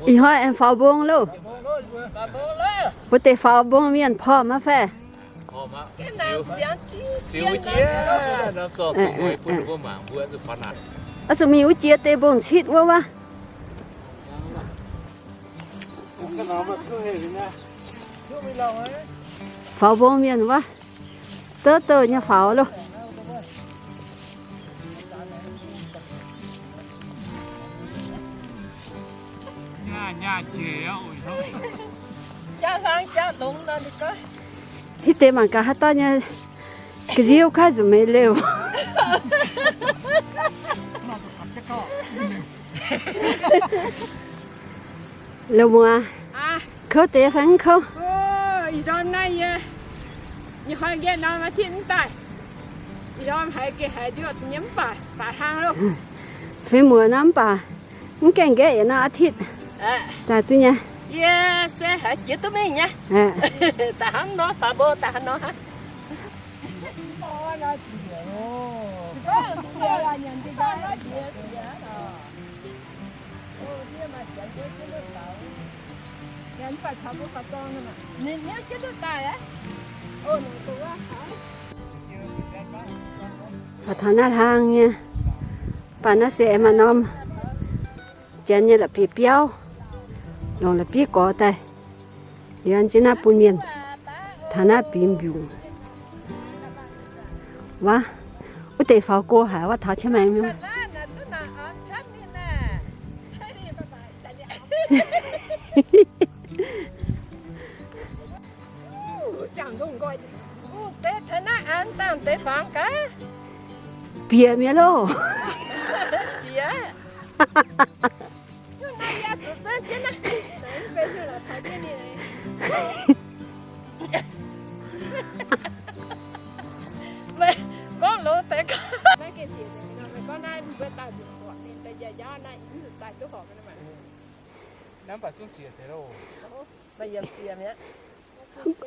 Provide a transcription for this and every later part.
Ih hnoi aengx faaux mbong loh. Wuov deix faaux mbong mienh porv maiv fai? Oix zuqc mingh wuov jiex deix mbong citv wuov wuov. Faaux mbong mienh wuov, douc douc nyei faaux loh. Hitv deix mangc gaax haaix dauh nyei ga'nziouv kaiv zuqc meix liouh. Loz muoz, kouv deix fai mv kouv? Ih ndorm naaiv yie, ih hnoi nqaeqv norm อาทิตย์ mv daaih. Ih ndorm haiz gengh haiz nduov nyei mv baac baac hlang loh. Feix muonz nor mv baac mv gaengh nqaeqv yietc norm อาทิตย์. Daaih duqv nyei. Yie se haiz jiex duqv mingh nyei. Daaih hnangv nor faaux mbong daaih hnangv nor hnangv. Faaux taux naaiv hlang nyei, baac naaiv se aengx maaih norm janx nyei la'bieiv biauv, longc la'bieiv gorx daaih, yie njiec naaiv bun mienh taux naaiv bingx mbiungc. Wuov, wuov deix faaux go haic, wuov taux qiex maengx mingh. Bieqc mi'aqv loh.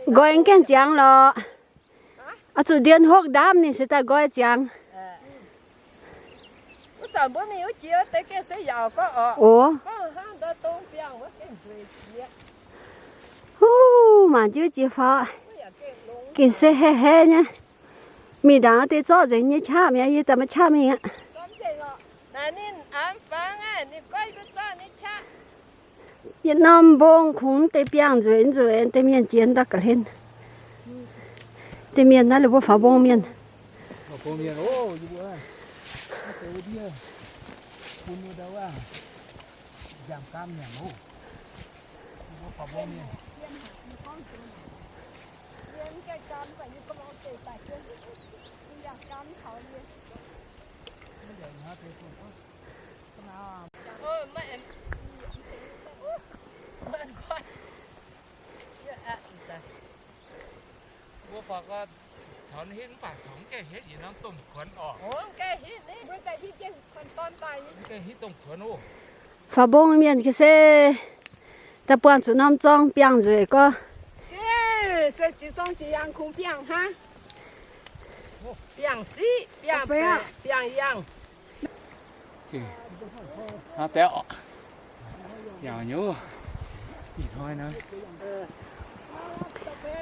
Nqoi mv gaengh ziangx lorqc. Oix zuqc ndien hopv ndaamv ninh se daaih nqoi ziangx. Oc. Huv, mangc jienv jiex faaux, gengh se heh heh nyei. Mingh ndaangc deix zorqv nzengc nyei qaqv mi'aqv, yie daaih maiv qaqv mingh aqv. Yietc norm mbong kungx deix biangh nzueic nzueic, deix mienh jiex ndau ga'hlen. Deix mienh naaiv, ninh mbuo faaux mbong mienh. Mbuo faaux gau, caux hitv mv baac caux mv gaengh hitv yietc norm domh kuonx oc. Faaux mbong mienh ga'sie daaih buangh zuqc norm zorng biangh nzueic gorx. Biangh siqv, biangh baeqc, biangh yangh.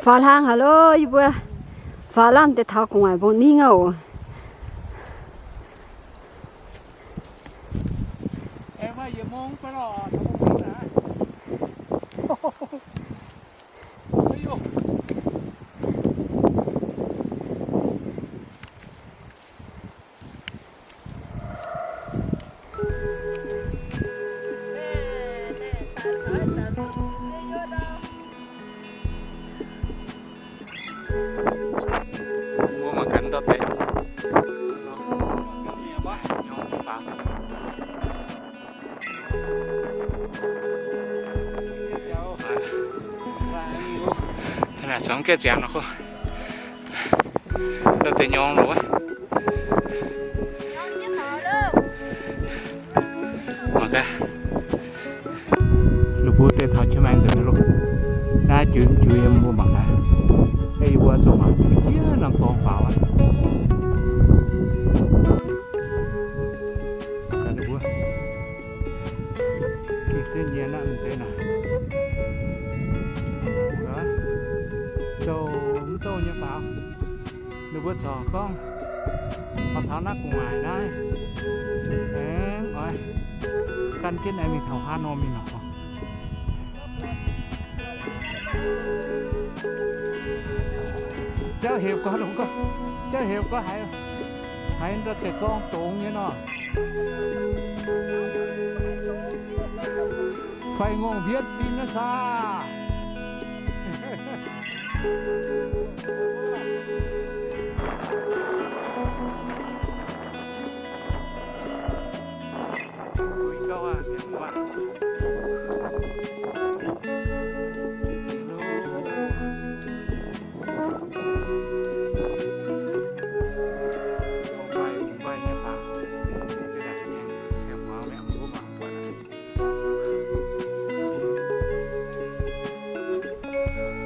Faaux hlang haic loh, yie mbuo faaux lamh deix taux gu'nguaaic mbong ningv oc. Mbuo mangc gaax ndau deix. Nyorng jienv faaux. Taux naaic zuangx gaeqv ziangx nor, ndau deix nyorng loh wuov. Mangc gaax. Ninh mbuo deix taux qiex maengx nzengc loh. Naaiv juix mv juix yiem mbuo mangc gaax. Yie mbuo zuqc mangc juix jiex norm zorng faaux aqv. Gengh se nyie naaiv mv Douh nyei faaux. Ninh mbuo corc gorngv, taux naaiv gu'nguaaic naaiv, aengx oix gan jienv aengx mingh taux haav norm mingh nor. Jauv hepc gorx, jauv hepc gorx haiz, haiz ndau deix zorng dongz nyei nor. Fai ngongh mbienv sin naaiv saah?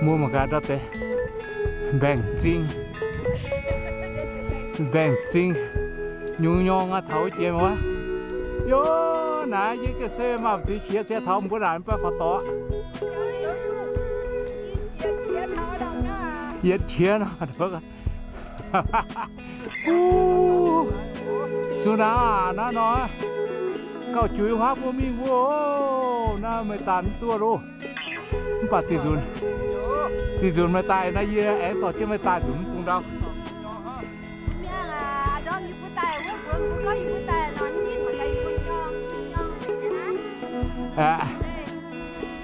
Mbuo mangc gaax ndau deix mbaengx-zing, mbaengx-zing, nyungc-nyorng aqv, taux wuov jiex wuov. Yov, naaiv yie jiez se maaih ziex qiex se taux mbuo naaic mv baac faaux dorngx. Yietc qiex nor. Sung naaiv aac, naaiv nor, gauh juix huaav mbuo mingh wuov, naaiv meih daaih mv duqv loh. Mv baac dih nzunc, dih nzunc meih daaih naaiv yie aengx dorh jienv meih daaih nzunc mv bung ndau.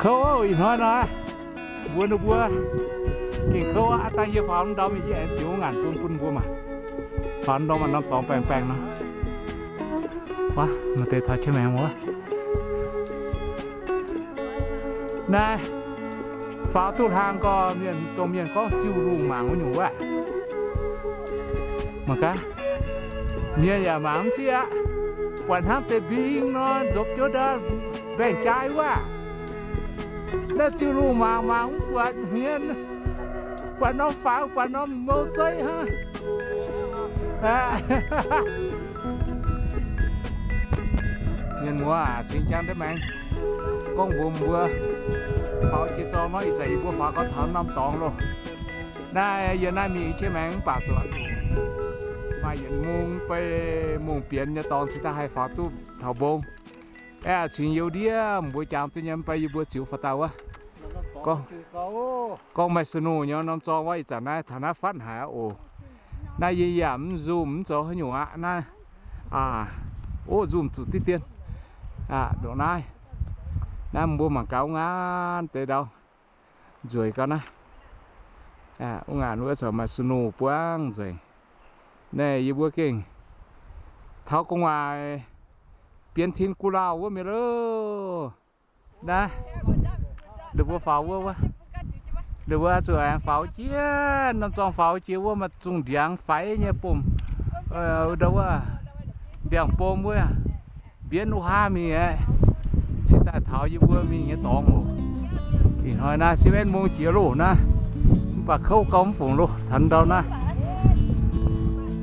Kouv ih hnoi nor, mbuox ninh mbuo gengh kouv aqv. Aav dangh yie faaux ndorm yie aengx ziux ngaanc bun bun mbuo maah. Faaux ndorm maaih norm dorngx baengh baengh nor. Wuov, maaih deix taux qiex maengx wuov. Naaiv faaux duqv hlang gorx, mienh, dongh mienh gorngv ziuh lungh mangc wuov nyungc wuov. Mangc gaax, mienh yaac mangc mv zieqv aqv. Buatc hnangv deix mbing nor, nzopv jienv ndau mbaengx-jai wuov. Naaiv ziuh lungh mangc mangc mv buatc hmien, buatc norm faaux, buatc norm mou zeiv hnangv. Mienh muoz aac, cingx jang ndiev maengx gorngv mbuox mbuo, faaux jiex zorng nor ih zanc yie mbuo faaux gau taux norm dorngx loh. Naaiv yie naaiv mingh qiex maengx mv baac zuqc maaih yietc mungh bei mungh bienx nyei dorngx cingx daaih haih faaux duqv taux mbong. Aeqv, cingx youz ndiev mbuo jangx duqv nyei mv bei yie mbuo ziux faaux daaih wuov. Gorngv maaih snow nyei norm zorng wuov ih zanc naaiv taux naaiv fatv haic aqv oc. Naaiv yie yaac mv zoom mv zoux haaix nyungc aqv naaiv. Ov, zoom zuqc diqv dien. Ndongc naaiv, naaiv mbuo mangc gaax wuov ngaanv deix ndau nzueic gau naaiv. Wuov ngaanc wuov corc maaih snow buangv nzengc. Naaiv yie mbuo gengh taux gu'nguaaic bienx tin gu'lauh wuov mi'aqv loh. Naaiv, ninh mbuo faaux wuov, wuov, ninh mbuo zuqc aengx faaux jiex norm zorng, faaux jiex wuov maaih zungh ndiangx faix nyei bom, ndau wuov, ndiangx-bom wuov, mbienv wuov haav mingh aqv. Cingx daaih taux yie mbuo mingh nyei dorngx oc. Ih hnoi naaiv se benv mungh jiex loh naaiv, mv baac kouv gau mv fungc loh taux ndau naaiv.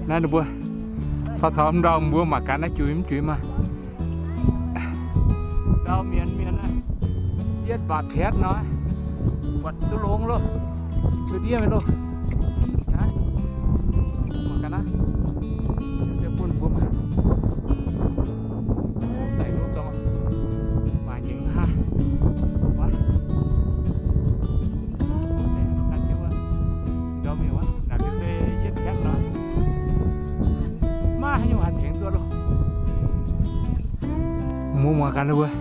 Naaiv ninh mbuo faaux taux ndau mbuo mangc gaax naaiv juix mv juix maah. Ndau mienz mienz naaiv, yietv mbatc piatv nor, buatc duqv longx loh, cuotv ndiev mingh loh. Naaiv, mangc gaax naaiv, bun mbuo mangc. Daic lungh zorng, mangc nyiengx haav. Wuov, ndau mingh wuov, naaic se yietv piatv nor, maiv haaix nyungc haih tengx duqv loh. Mbuo muangx gaax wuov,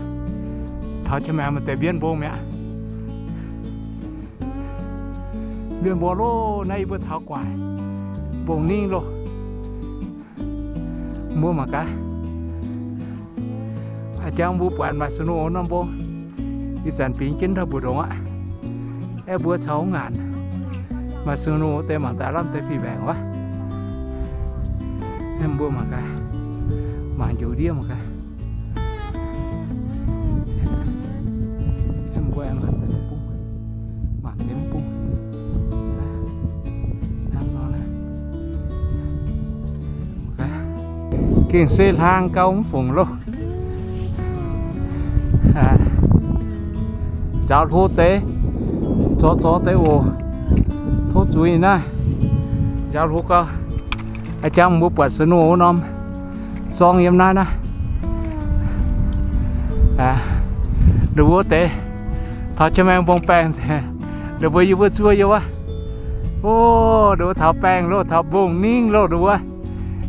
taux qiex maengx maaih deix mbienv mbong mi'aqv. Mbienv mbong loh, naaiv yie mbuo taux gu'nguaaic mbong ningv loh. Mbuo mangc gaax, a'jang mbuo buatc maaih snow norm mbong, ih zanc bingx jienv ndau mbu'ndongx aqv. Aeqv, mbuo caux ngaanc maaih snow deix mangc daaih lamh deix fih mbaengc wuov. Aeqv, mbuo mangc gaax, mangc njoux ndiev mangc gaax. Mbuo aengx mangc deix bung, mangc deix bung. Gengh se hlang gau mv fungc loh. Nzaaux hlo deix, zorz zorz deix oc. Zuiz naaiv, njaaux hlo gau. A'jang mbuo buatc snow wuov norm zorng yiem naaiv naaiv. Ninh mbuo deix taux jienv maengx mbong baengh, ninh mbuo yie mbuo zuov yie wuov. O, ninh mbuo taux baengh loh, taux mbong ningv loh ninh mbuo.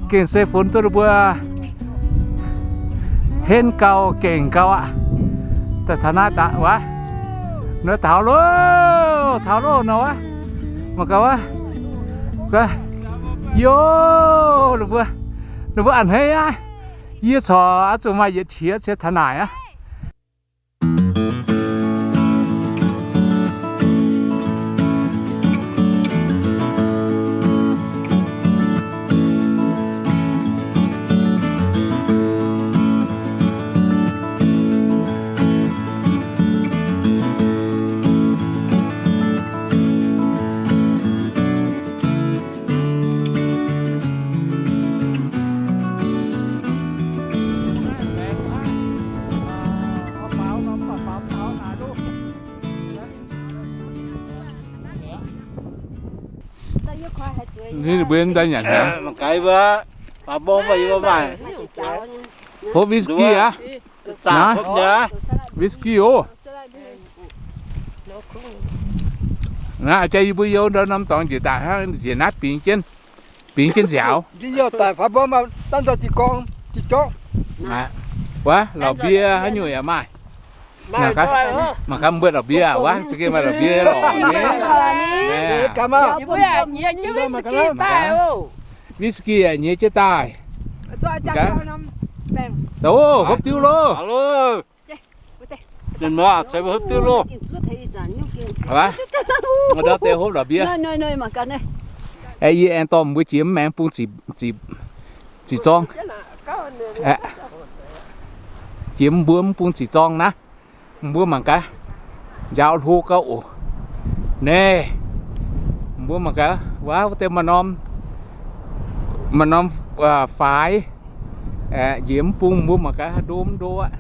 Gengh se funx duqv ninh mbuo henv gau, gengh gau aqv. Daaih taux naaiv daaih wuov, nor taux loh, taux loh nor wuov. Mangc gaax wuov, yoh, ninh mbuo, ninh mbuo a'hneiv aqv. Yie corc oix zuqc maaih yietc qiex ciex taux naaic aqv. Ninh mbuo daaih nyanc hnyangx. Mangc gaax mbuo, faaux mbong mbuo yie mbuo maaih. Hopv whisky aqv. Naaiv whisky oc. Naaiv jaa yie mbuo youz ndau norm dorngx njiec daaih hnangv njiec naaiv bingx jienv, bingx jienv nziaaux. Wuov, lorqc mbie haaix nyungc yaac maaih. Mangc gaax mbuo lorqc mbie wuov, za'gengh maaih lorqc mbie lorqc nyei. Whisky yaac nyiex jienv daaih. Hopv diuv loh. Ndau deix hopv lorqc mbie. Yie aengx dorh mbuo jiex mv maengx bung ziqc zorng. Jiex mv mbuo mv bung ziqc zorng naaiv. Mbuo mangc gaax, njaaux hlo gau oc. Naaiv, mbuo mangc gaax, wuov deix maaih norm, maaih norm faix njiec mv bung, mbuo mangc gaax, ndo mv ndo aqv.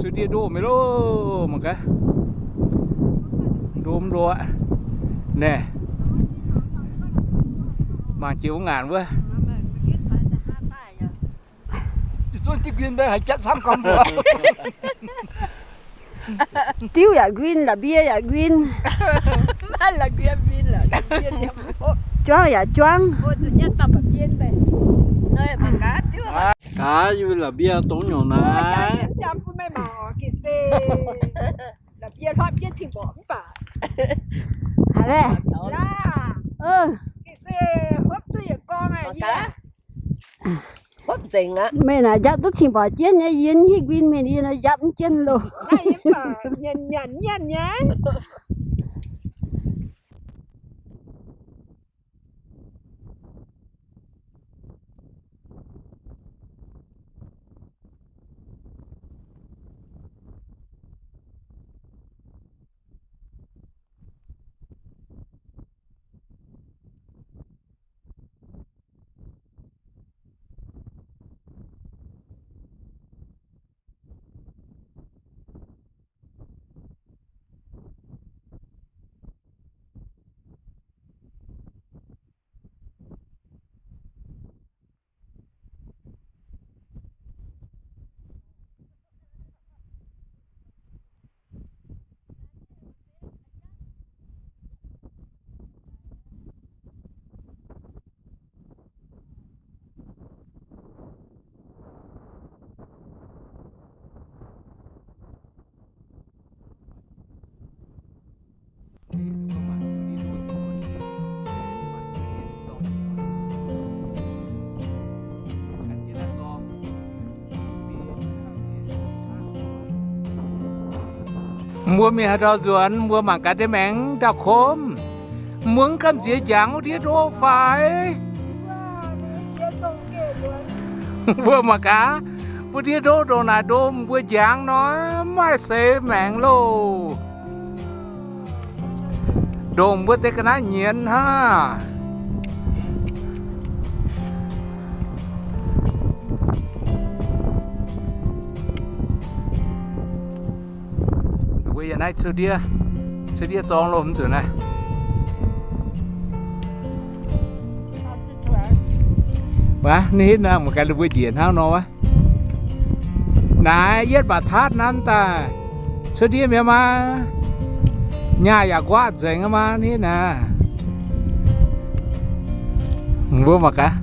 Sueih ndie ndo mingh loh, mangc gaax, ndo mv ndo aqv. Naaiv, mangc jiex wuov ngaanc wuov. Diuv yaac nquin, la'mbie yaac nquin. Juangv yaac juangv. Gaax, yie la'mbie dongh nyungc naaiv. Meih naaic njapv duqv cing-mborqc jienv nyei, yie mv hiuv nquin, meih yie naaic njapv mv jienv loh. Mbuo mingh haaix dorngx nzuonx, mbuo mangc gaax ndiev maengx ndau-komv. Mbuo mv gamh nziex njangx wuov ndiev ndo fai? Mbuo mangc gaax, wuov ndiev ndo ndongc naaic ndo, mbuo njangx nor maaih seix maengx loh. Ndongc mbuo deix ga'naaiv nyienz hnangv. Mbuo yiem naaiv cuotv ndiev, cuotv ndiev zorng loh, mv zuqc naaiv. Aav, ninh hitv naaiv mangc gaax ninh mbuo njiec hnangv nor wuov. Naaiv yietv baac taatv nanv daaih cuotv ndiev mi'aqv maa. Nyaah yaac nquaqv nzengc aqv maa, hitv naaiv. Mbuo mangc gaax.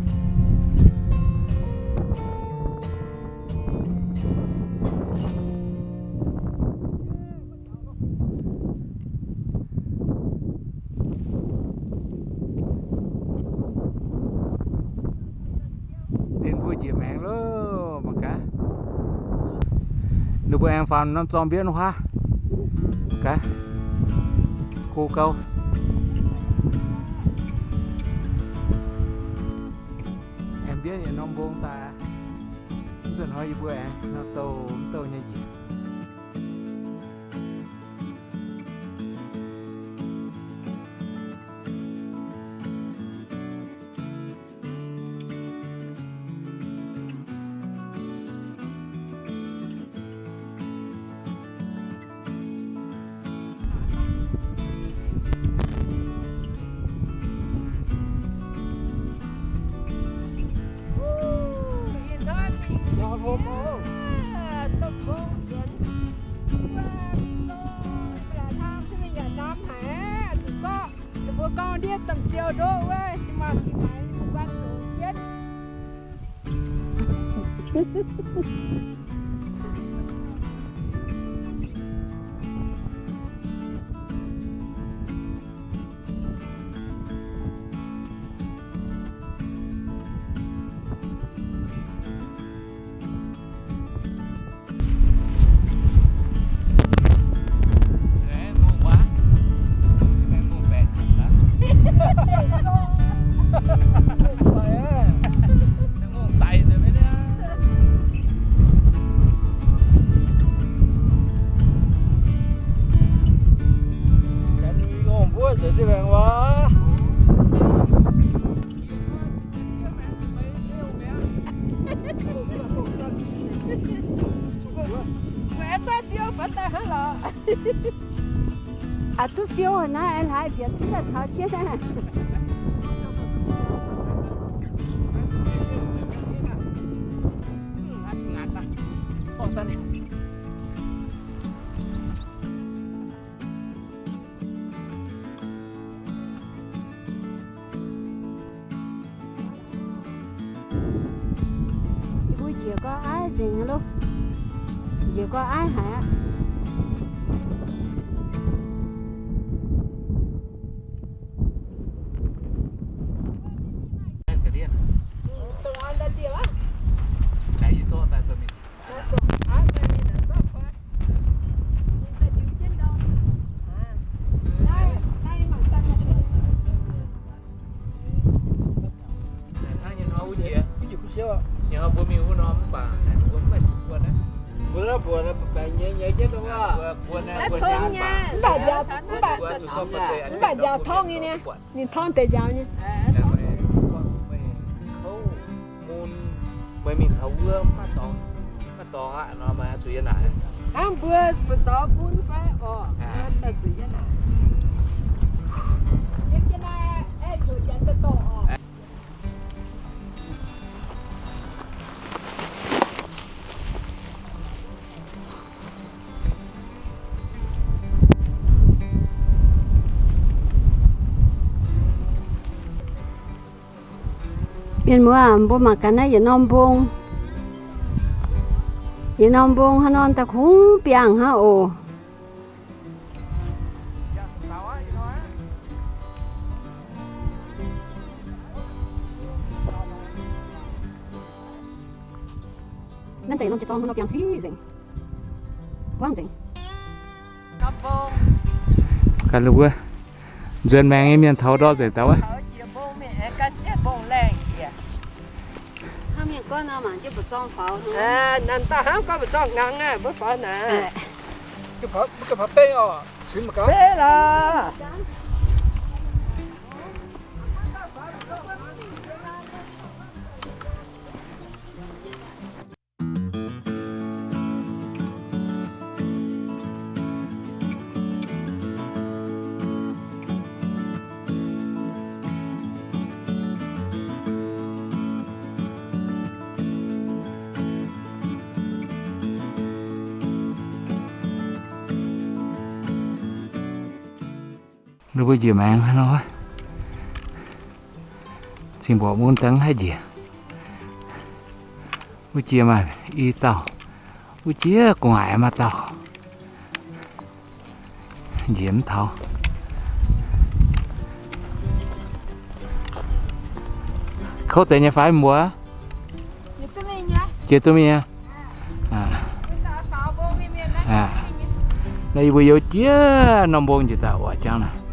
Ninh mbuo njiec maengx loh, mangc gaax. Ninh mbuo aengx faaux norm zorng mbienv huaav. Gaax. Go gau. Aengx mbienv yietc norm mbong daaih. Mv nzunc hnoi yie mbuo aengx nor douh mv douh nyei njiec. Ninh mbuo gorngv ndiev domh ziou ndoqv wuov, ninh maah ninh haiz ninh mbuo guanh zoux jienv. Aa, duqv siou haic naaiv, aengx hlaax bieqc zieqv daaih caux jienv naaiv. Yie mbuo njiec gau aiv nzengc loh. Njiec gau aiv haic aqv. Mv baac njaaux torngv nyei niaa. Ninh torngv deix njaaux nyei. Mun, meih mingh taux wuov maiv dorngx, maiv dorngx aqv nor, meih zuqc yiem naaic. Hnangv mbuo mbu'zorng bun fai orqc, daaih zuqc yiem naaic. Yiem jienv naaiv, aeqv, zuqc janx daaih dorh orqc. Mienh muoz aac, mbuo mangc gaax naaiv yietc norm mbong. Yietc norm mbong hnangv nor daaih kungx biangh hnangv oc. Naaiv deix norm jiex zorng hnangv nor biangh siqv nzengc. Buangv nzengc. Ganh wuov nzuonx maengx nyei mienh taux ndortv nzengc daaih wuov. Hnangv mienh gorngv nor, mangc jienv mbu'zorng faaux. Naaiv daaih hnangv gorngv mbu'zorng nganx naaiv, mbuo faaux naaic. Beiv lorqc. Ninh mbuo njiec maengx haaix nor? Cing mborqc mun dangv haiv njiec. Wuov jiex maaih i dauh, wuov jiex gu'nguaaic maaih dauh. Njiec mv taux. Kouv deix nyei fai mbuo? Jiex duqv mingh nyei. Naaiv yie mbuo youz jiex norm mbong njiec daaih oc jangv naaic.